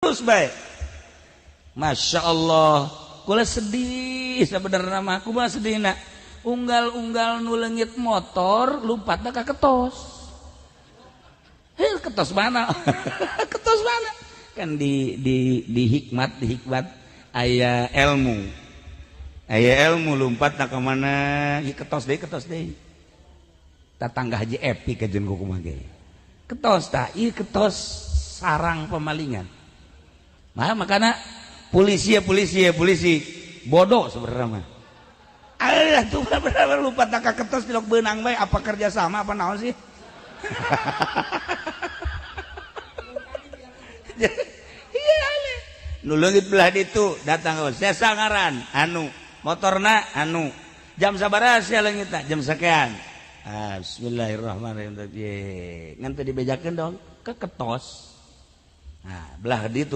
Terus baik. Masya Allah, kula sedih sebenarnya mah. Aku mah sedih nak unggal-unggal nu leungit motor lompatna ka ketos. Heh, ketos mana? Ketos mana? Kan di hikmat, di hikmat aya ilmu, aya ilmu lompat ka mana. Ieu ketos deui, ketos deui. Tatangga Haji Epi kajen kumaha ge ketos. Tah, ieu ketos sarang pemalingan mah. Makana polisi ya, polisi ya, polisi bodoh sebenarnya mah. Alah tuh, bener lupa tak ketos tilok beunang bae. Apa kerja sama apa naon sih? Iya, nu leungit belah ditu datang, saya sangaran anu motorna, anu jam sabaraha sia leungitna? Jam sekian. Ah, bismillahirrahmanirrahim. Ngan teu dibejakeun dong ke ketos. Nah, belah ditu.